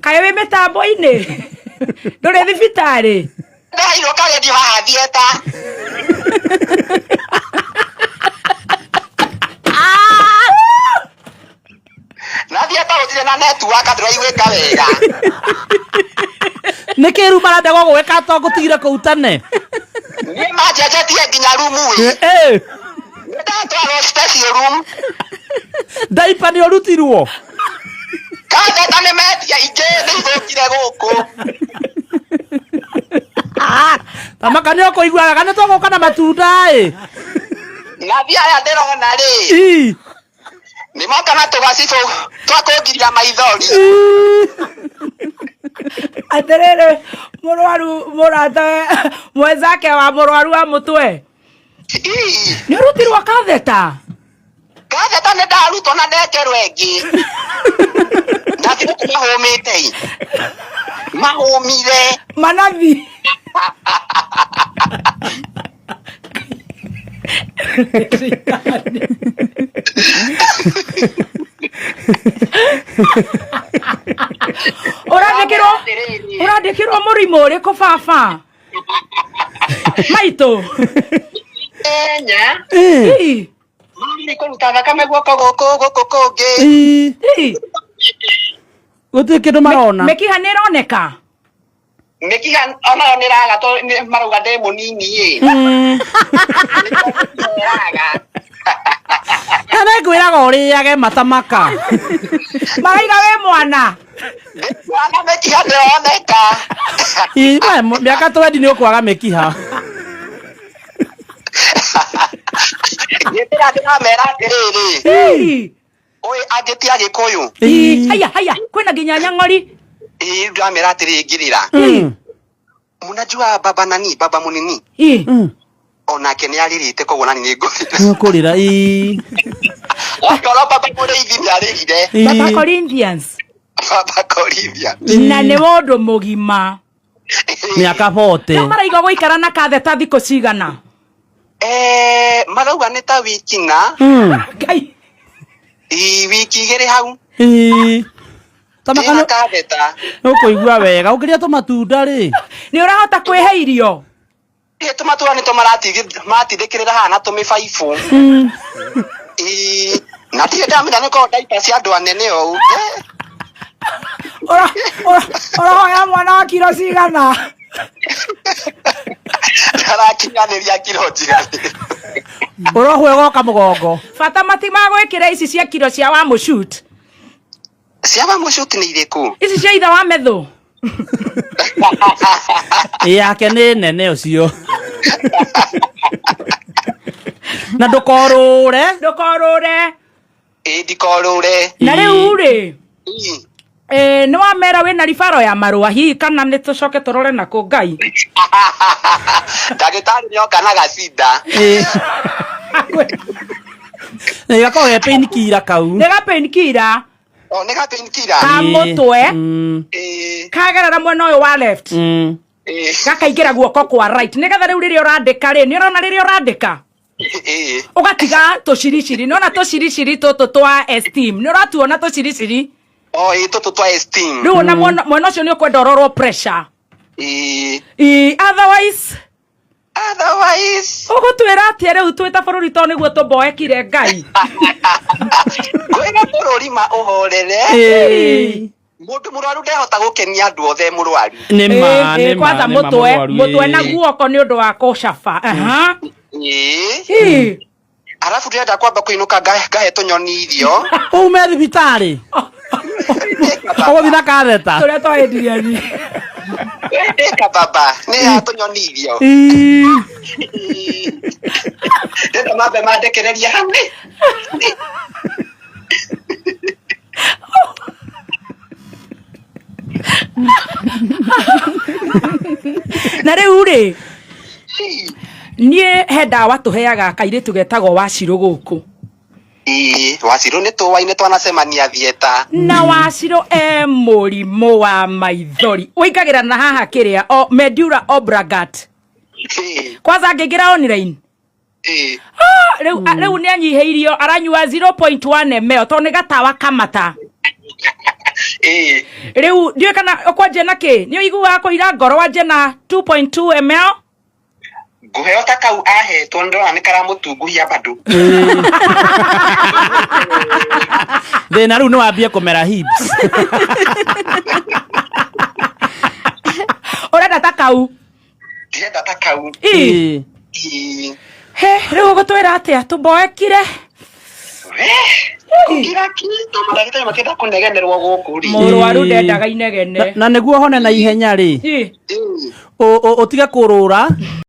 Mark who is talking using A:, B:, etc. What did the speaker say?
A: Kaĩ wĩ mĩtambo-inĩ? Ndũrĩ thibitarĩ?
B: Ndaheirwo karedio haha thieta. Na thieta gũtirĩ na network, ndĩraiguĩka wega.
C: Nĩ kĩru marenda gũgwĩka to ngũtigire kũu tene.
B: Niĩ manjenjetie nginya rumu ĩ.
C: Eh,
B: Ndatwarwo special room.
C: Ndaipa nĩ ũrutirwo.
B: Katheta nĩ mendia ingĩ nĩ ithũkire gũkũ.
C: Tamaka nĩ ũkũigua wega, nĩ tũgũka na matunda ĩ.
B: Na thia aya ndĩrona rĩ,
C: Ii.
B: nĩ moka na tũgacibũ twa kũngiria maithori.
A: Atĩrĩrĩ, mũrwaru mũrata mwenzake wa mũrwaru wa mũtwe.
B: Ii.
A: Nĩ ũrutirwo katheta?
B: Katheta nĩ ndarutwo na ndekerwo ĩngĩ. Ndathi gũkũ mahũmĩte ĩ. Mahũmire.
A: Manathi. Ũrandĩkĩrwo ũrandĩkĩrwo mũrimũ ũrĩkũ, baba maitũ?
B: Kenya.
A: Ii,
B: Nĩ kũruta thakame guoko gũkũ gũkũ kũngĩ.
C: Ii.
A: Ii.
C: Gũtirĩ kĩndũ marona.
A: Mĩkiha nĩ ĩroneka.
B: Mĩkiha onayo nĩ raga to nĩ marauga ndĩ mũnini ĩ. Nĩraga.
C: Kana ngwĩraga ũrĩage matamaka.
A: Maraiga wĩ mwana.
B: Ndĩ mwana, mĩkiha ndĩroneka.
C: Ii, we, mĩaka 20 nĩ ũkwaga mĩkiha.
B: Ngĩtĩra ndĩramera atĩrĩrĩ,
A: Ii.
B: ũyũ angĩtia Gĩkũyũ.
A: Ii, haya haya, kwĩna nginya nyang'ori.
B: Ĩ, ndĩramera atĩrĩrĩ ngĩrĩra. Mnajua baba nani, baba munini
A: Ii.
B: Onake nĩ arĩrĩte, koguo nani nĩ ngũrĩra.
C: Nĩ ũkũrĩra, ii.
B: Okorwo baba mũrĩithi nĩ arĩrire.
A: Baba Corinthians.
B: Baba Corinthians.
A: Na nĩ mũndũ mũgima.
C: Mĩaka 40.
A: Rĩu maraiga gũikara na katheta thikũ cigana?
B: Eh, marauga nĩ ta wiki na
A: Ngai.
B: Ĩ, wiki 2 hau.
C: Ii. Tamaka
B: ndĩna katheta.
C: Nĩ ũkũigua wega ũkĩrĩa tũmatunda rĩ.
A: Nĩ ũrahota kwĩhe irio?
B: Ĩ, tũmatunda nĩ tũmaratindĩkĩrĩra haha na tũmĩbaibũ. Ĩ, na ndirĩ ndamenya nĩ korwo ndaipa cia andũ anene ũũ. Eh,
A: Ũrahoya mwana wa kiro cigana?
B: Ndarakinyanĩria kiro njiganĩru.
C: Ũrohwo ĩgoka mũgongo.
A: Bata matimagwĩkĩra ici cia kiro cia wa mũcut.
B: Cia wa mũcuti nĩ irĩkũ?
A: Ici cia ithe wa methũ.
C: Ĩ, yake nĩ nene ũcio na ndũkorũre.
A: Ndũkorũre.
B: Ĩ, ndikorũre.
A: Na rĩu rĩ,
B: Ĩ.
A: Nĩ wamera wĩna ribaro ya marũa hihi, kana nĩ tũcoke tũrore nakũ Ngai?
B: Ndagĩtarĩ nĩoka na gacinda.
C: Ĩ. Ĩ, gakoragwo ge pain killer kau.
A: Nĩ ga pain killer.
B: O, nĩ ga pain killer.
A: Ka mũtwe.
B: Ĩ.
A: Kagerera mwena ũyũ wa left.
B: Ĩ.
A: Gakaingĩra guoko kwa right, nĩgetha rĩu rĩrĩa ũrandĩka rĩ, nĩ ũrona rĩrĩa ũrandĩka
B: Ĩ.
A: ũgatiga tũciriciri. Nĩona tũciriciri tũtũ twa esteem? Nĩ ũratuona tũciriciri?
B: O, ĩ, tũtũ twa esteem.
A: Rĩu ona mwena ũcio nĩ ũkwenda ũrorwo pressure.
B: Ĩ.
A: Ĩ, otherwise
B: Otherwise
A: ũgũtwĩra atĩa rĩu twĩ ta bũrũri, to nĩguo tũmboekire Ngai?
B: Kwĩra bũrũri ma ũhorere.
C: Ĩ.
B: Mũndũ mũrwaru ndehota gũkenia andũ othe mũrwaru.
C: Nĩ ma
A: Ĩ,
C: nĩ ma
A: kwanza
C: nĩ ma
A: mũtwe
C: mũrwaru,
A: mũtwe
C: ĩ.
A: na guoko nĩ ũndũ wa kũcaba. Aha.
B: Ĩ.
A: Ĩ.
B: Arabu ndĩrenda kwamba kũinũka ngahe tũnyoni irio.
C: Ume thibitarĩ ũgũthiĩ na katheta.
A: Tũrĩa twaendirie ni.
B: Ndĩka baba nĩ ya tũnyoni irio.
C: Ii.
B: Ndĩrenda mambe mandekererie hau nĩ.
A: Na rĩu rĩ, niĩ he ndawa tũheaga kairĩtu getagwo Wacirũ gũkũ.
B: Ĩĩ, Wacirũ nĩ tũwaine, twanacemania thieta.
A: Na Wacirũ e mũrimũ wa maithori ũingagĩra na haha kĩrĩa o medura obragat. Kwanza angĩingĩra online. Ah, rĩu rĩu nĩ anyihĩirio, aranyua 0.1 ml tondũ nĩ gatawa kamata.
B: Ĩĩ.
A: Rĩu ndiũĩ kana ũkwanjia na kĩ, nĩ ũiguaga kũira ngoro wanjie na 2.2 ml.
B: Ngũheo ta kau ahetwo, ndĩrona nĩ karamũtunguhia bado.
C: Thĩna rĩu nĩ wambie kũmera hips.
A: Ũrenda ta kau?
B: Ndĩrenda ta kau.
A: Ĩ.
B: Ĩĩ.
A: He, rĩu ũgũtwĩra atĩa tũmboekire?
B: Kũkira ki, to mandagĩtarĩ makĩenda kũnegenerwo gũkũ rĩ.
A: Mũrwaru ndendaga inegene.
C: Na nĩguo hone na ihenya rĩ,
A: Ĩ.
B: Ĩĩ.
C: Ũtige kũrũra.